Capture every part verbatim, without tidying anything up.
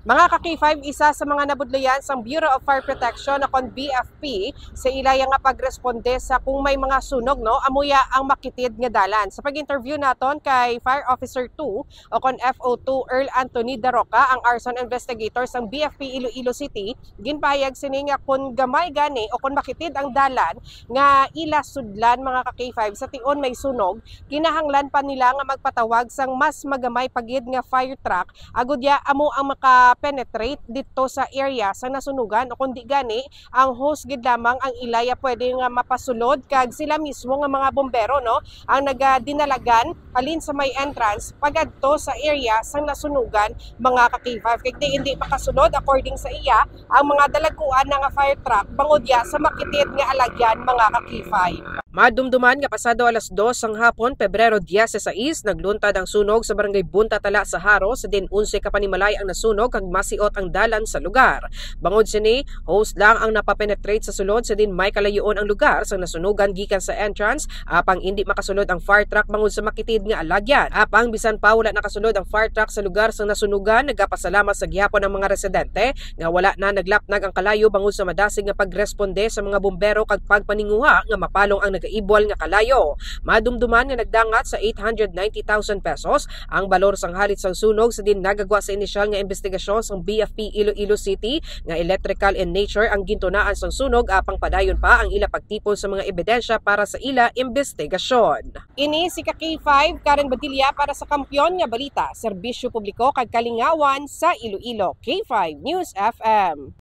Mga ka-K five, isa sa mga nabudlayan sang Bureau of Fire Protection o kon B F P sa ilaya nga pagresponde sa kung may mga sunog, no, amo ya ang makitid nga dalan. Sa pag-interview naton kay Fire Officer two o kon F O two Earl Anthony Daroca, ang arson investigator sang B F P Iloilo City, ginpahayag sini nga kon gamay gani o kon makitid ang dalan nga ila sudlan, mga ka-K five, sa tion may sunog, kinahanglan pa nila nga magpatawag sang mas magamay pa gid nga fire truck agud ya amo ang maka-penetrate didto sa area sang nasunugan, o kon di gani, ang hose gid lamang ang ilaya pwede nga mapasulod, kag sila mismo nga mga bombero, no, ang nagadinalagan halin sa may entrance pagadto sa area sang nasunugan, mga ka-K five. Kay di, hindi makasulod, according sa iya, ang mga dalagkuan na nga fire truck bangod ya sa makitid nga alagyan, mga ka-K five. Madumduman nga pasado alas dos sang hapon, Pebrero dieciséis, nagluntad ang sunog sa Barangay Bunta Tala sa Jaro, sa din onse ka panimalay ang nasunog kag masiot ang dalan sa lugar. Bangod sini, hose lang ang napapenetrate sa sulod, sa din may kalayuon ang lugar sang nasunugan gikan sa entrance, apang indi makasulod ang fire truck bangod sa makitid nga alagyan. Apang bisan pa wala nakasulod ang fire truck sa lugar sang nasunugan, nagapasalamat sa gihapon ang mga residente nga wala na naglapnag ang kalayo bangod sa madasig nga pagresponde sa mga bombero kag pagpaninguha nga mapalong ang nagaibwal nga kalayo. Madumduman nga nagdangat sa eight hundred ninety thousand pesos ang balor sang halit sang sunog, sa din nagagwa sa inisyal nga investigasyon sang B F P Iloilo City nga electrical in nature ang gintunaan sang sunog, apang padayon pa ang ila pagtipon sa mga ebidensya para sa ila investigasyon. Ini si ka K five, Karen Badilla para sa Kampiyon nga Balita, Serbisyo Publiko kag Kalingawan sa Iloilo, K five News F M.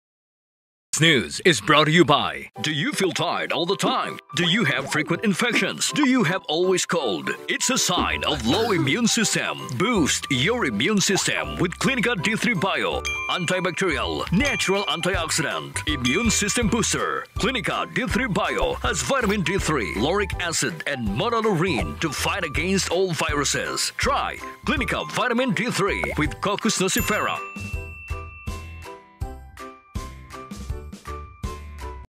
This news is brought to you by. Do you feel tired all the time? Do you have frequent infections? Do you have always cold? It's a sign of low immune system. Boost your immune system with Clinica D three Bio. Antibacterial, natural antioxidant, immune system booster. Clinica D three Bio has vitamin D three, lauric acid, and monolaurin to fight against all viruses. Try Clinica Vitamin D three with Cocos nucifera.